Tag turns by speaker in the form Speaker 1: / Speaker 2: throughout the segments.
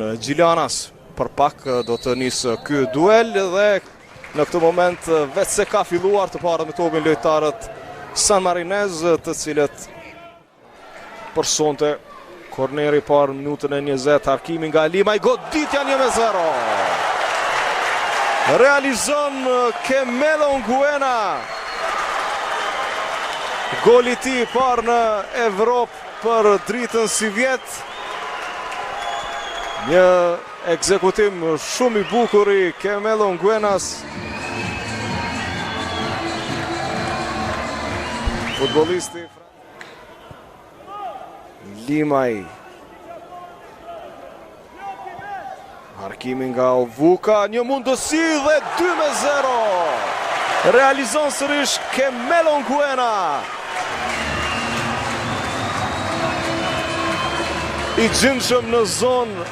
Speaker 1: Gjilanas për pak do të nisë ky duel dhe në këtë moment veç se ka filluar të parët me topin lojtarët San Marinez të cilët për sonte korneri i parë minutën e 20 harkimi nga Limaj goditja 1-0 realizon Kemelo Nguena goli i tij i parë në Evropë Për Dritën sivjet, një ekzekutim shumë i bukur i Kemelo Nguenas. Futbollisti Limaj. Harkimi nga Ovuka, një mundësi dhe 2-0. Realizon sërish Kemelo Nguena. I gjindshëm në zonë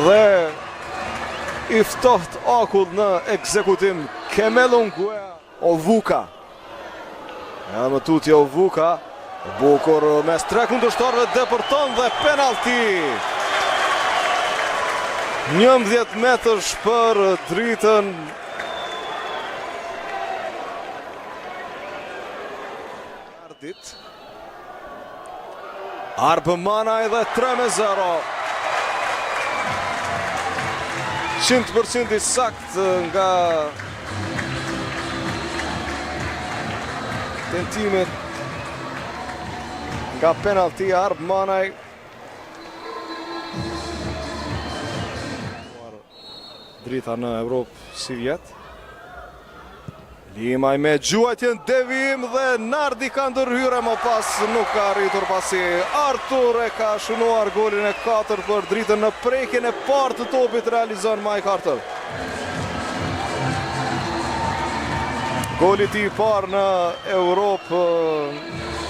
Speaker 1: dhe i ftohtë akull në ekzekutim Kemelo Nguena. Ovuka. Edhe më tutje Ovuka. Bukur mes tre kundërshtarëve depërton dhe penalti. 11 metërsh për Dritën. Ardit. Arb Manaj dhe 3-0. 100% i saktë nga tentimet nga penalti Arb Manaj. Drita në Evropë sivjet. Limaj me gjuajtjen devijim dhe Nardi ka ndërhyrë më pas nuk ka arritur pasi Artur e ka shënuar golin e 4 për Dritën në prekjen e parë të topit realizon Mike Arthur. Goli i tij i parë në Europë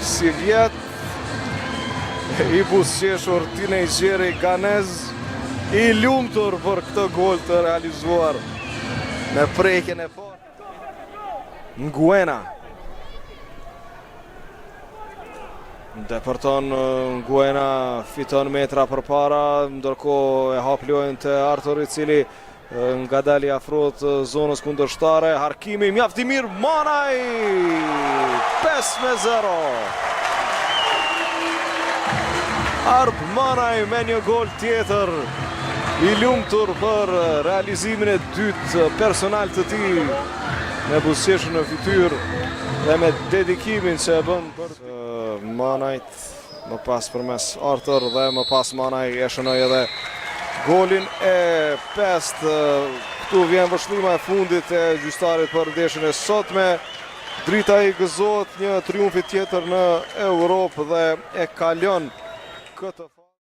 Speaker 1: sivjet I buzëqeshur tinejxheri ganez i lumtur për këtë gol të realizuar me prekjen e parë. Nguena. Depërton Nguena, fiton metra përpara, ndërkohë e hap lojën te Artur i cili Ngadalë i afrohet zonës kundërshtare, harkimi mjaft i mirë, Manaj! 5-0! Arb Manaj me një gol tjetër, i lumtur për realizimin e dytë personal të tij, me buzëqeshjen në fytyrë dhe me dedikimin që e bën për Manajt. Më pas përmes Arthur dhe më pas Manaj e shënoi edhe golin e pestë. Këtu vjen vërshëllima e fundit e gjyqtarit për ndeshjen e sotme. Drita i gëzohet një triumfi tjetër në Europë dhe e kalon këtë.